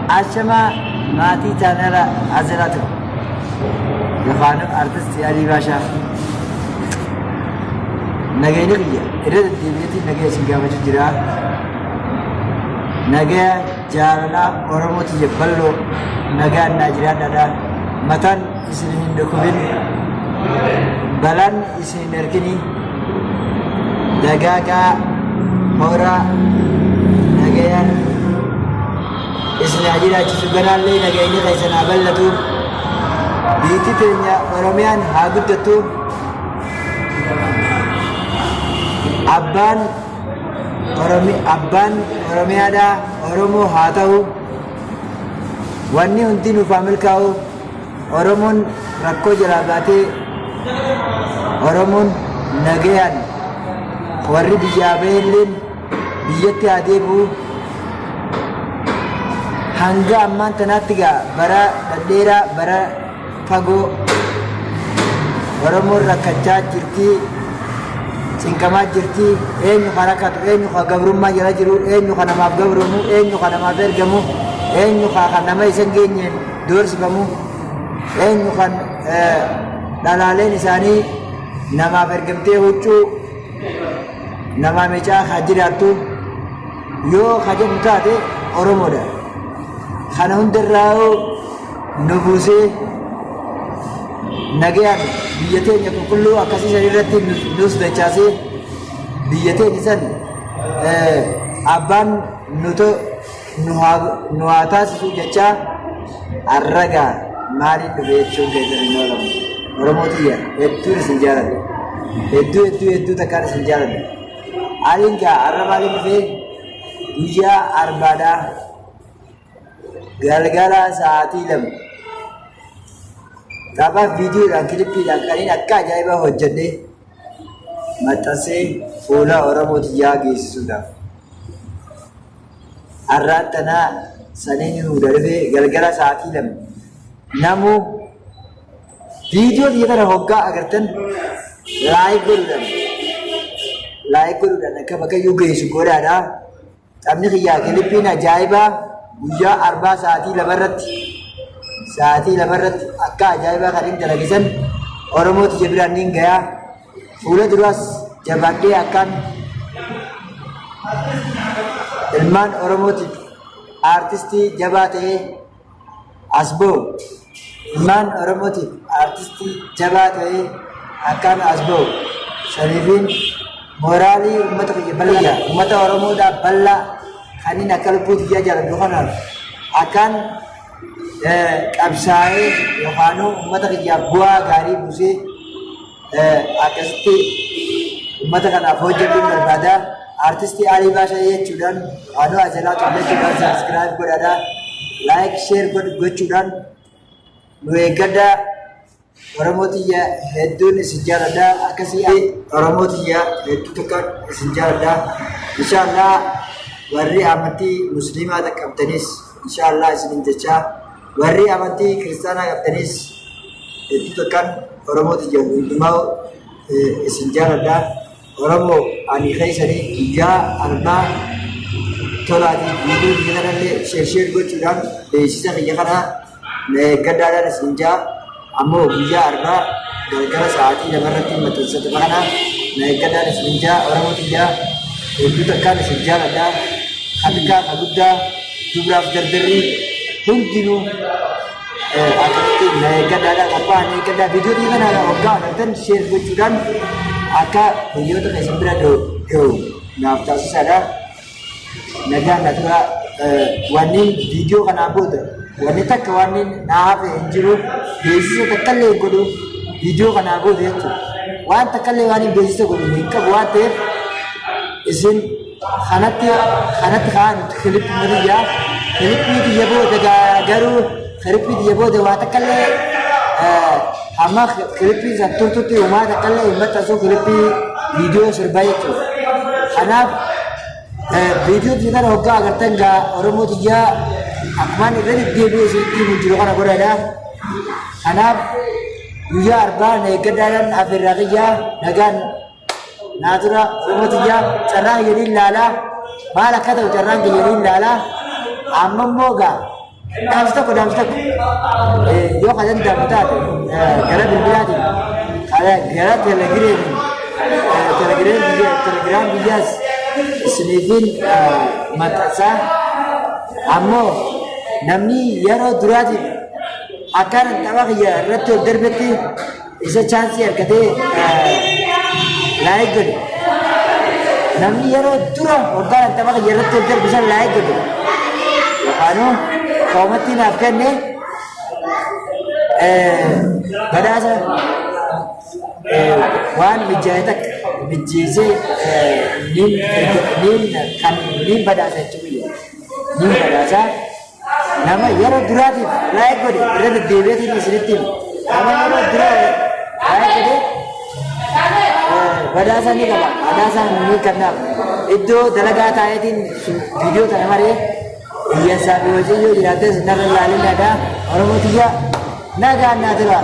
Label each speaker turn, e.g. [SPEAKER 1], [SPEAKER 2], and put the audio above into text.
[SPEAKER 1] Ashamaa maatii chaanala Azalaa ture. Yookaan artisti Alii Baashaa. Nagayni kiyya irra deddeebi'eetiin nagaya isin gaafachuu jira. Nagaya jaalalaa Oromoo tiyya bal'oo nagaan naa jiraadhaadha. Mataan isin hin dhukkubin. Balaan isin hin argini. Dagaagaa horaa nagayaan isin haa jiraachisu ganaallee nagayni keessan haa bal'atu. Biitti teenya Oromiyaan haa guddattu. Abbaan Abbaan Oromiyaadhaa Oromoo haa ta'u. Wanni hundi nuuf haa milkaa'u. Oromoon rakkoo jalaa baatee Oromoon nagayaan warri biyyaa bahelleen biyyatti haa deebi'u. Hanga ammaan tanaatti gaa bara dhadheeraa bara fagoo Oromoon rakkachaa jirti, cinqamaa jirti. Eenyu ka rakkatu, eenyu ka gabrummaa jala jiru, eenyu ka namaaf gabroomu, eenyu ka namaaf ergamu, eenyu ka kan nama isa hin geenyeen doorsifamu, eenyu kan dhalaaleen isaanii namaaf ergamtee huccuu namaa micaa haa jiraattu yoo ka jedhu taate Oromoodha. Kana hundarraa nu buusee nagayaan biyya teenya qulqulluu akkasii san irratti nus dachaasee biyya teenya san abbaan nu haa taasisu jechaa arragaa maaliin dhufe jechuun keessan hin oolamu. Oromoo tiyya hedduun isin jaaladha. Hedduu hedduu hedduu takkaan isin jaaladha. Aliin gaa arra maaliin dhufee guyyaa arbaadhaa galgala sa'aatii 2 tapha viidiyoodhaan kilippiidhaan kanneen akka ajaa'ibaa hojjedhee maxxansee fuula Oromoo tiyyaa geessisuudhaaf. Har'aan tanaa saniin hunda dhufee galgala sa'aatii 2 namuu viidiyoo tiyya tana hoggaa agartan like godhuudhaan like godhuudhaan akka bakkayyuu geessu godhaadhaa. Taphni kiyyaa kilippiin ajaa'ibaa guyyaa arbaa sa'aatii 2 irratti sa'aatii 2 irratti akka ajaa'ibaa kan hin dalagisan Oromoo tiyya biraan niin gayaa. Fuula duraas jabaadhee akkaan ilmaan Oromootiif aartistii jabaa ta'ee as bahu ilmaan Oromootiif aartistii jabaa ta'ee akkaan as bahu saniifiin mooraalii uummata kiyya bal'aa uummata Oromoodhaa bal'aa kanneen akka lubbuu tiyyaa jaaladhu kanaaf akkaan qabsaa'ee yookaan uummata kiyyaaf bu'aa gaarii buusee akkasitti uummata kanaaf hojjechuun barbaada. Artistii Alii Baashaa jechuudhaan anuu ajalaa jechuudhaan subscribe godhadha. Like share gochuudhaan nu eeggadha. Oromoo tiyya hedduun isin jaaladha. Akkasii Oromoo tiyya hedduu takka isin jaaladha. Inshaallah warri amantii musliimaa qabdanis inshaallah isinin jechaa warri amantii kiristaanaa qabdanis hedduu takkaan Oromoo tiyya hundumaa isin jaaladha. Oromoo ani keessanii guyyaa arbaa tolaatiin viidiyoo kiyya kanallee sheer sheer gochuudhaan beeksisa kiyya kana na eeggadhaadhaan isin jaa ammoo guyyaa arbaa galgala sa'aatii 2 irratti maxxansa tapha kana na eeggadhaan isin jaa Oromoo tiyya hedduu takkaan isin jaaladha. Ka xiqqaa ka guddaa dubraaf dardarri hundinuu akkasitti na eeggadhaadha qophaa'aa na eeggadhaa viidiyoo kiyya kana hoggaa agartan share gochuudhaan akka hiriyoota keessan bira ga'u naaf taasisaadha. Nagaan na tura wanni viidiyoo kanaa booda wanni takka wanni naa hafe hin jiru beeksisa takkallee hin godhu viidiyoo kanaa booda jechuudha. Waan takkallee waan hin beeksisa godhu hin qabu waan ta'eef isin kanatti kanatti kaan kilippii tiyya kilippii tiyya booda garuu kilippii tiyya booda waa takkallee hamma kilippii san turtutti uumaa takkallee hin maxxansu kilippii viidiyoo sirbaa jechuudha. Kanaaf viidiyoo tiyya kana hoggaa agartan gaa Oromoo tiyyaa akkumaan irra deddeebi'ee isinitti himu jiru kana godhadha. Kanaaf guyyaa arbaa na eeggadhaadhaan afeerraa kiyyaa nagaan naa tura Oromoo tiyyaa carraa kiyyaniin laalaa maal akka ta'u carraan kiyyaniin laalaa amma immoo gaa Dhaamsi tokko dhaamsi tokko yoo kan danda'amu taate gara bilbilaatiin gara telegiraamiin telegiraam biyyaas isiniifin maxxansaa. Ammoo namni yeroo duraatiif akkaan tapha kiyya irratti ol darbetti isa chaansii argatee like godhe. Namni yeroo dura waggaan tapha kiyya irratti ol darbe san like godhe. Yookaanuu koomattii naaf kenne badhaasa waan mijaa'e takka mijjeessee niin kan niin badhaasa jechuudha. Niin badhaasa nama yeroo duraatiif like godhe irra deddeebi'eetiin isinitti hima. Nama yeroo dura like godhe badhaasa ni qaba. Badhaasa ni kennaaf. Iddoo dalagaa taa'eetiin viidiyoo kana maree hiyyeessaa fi hojii yoo jiraattes narra ilaalin dhagaa Oromoo tiyya nagaan naa tura.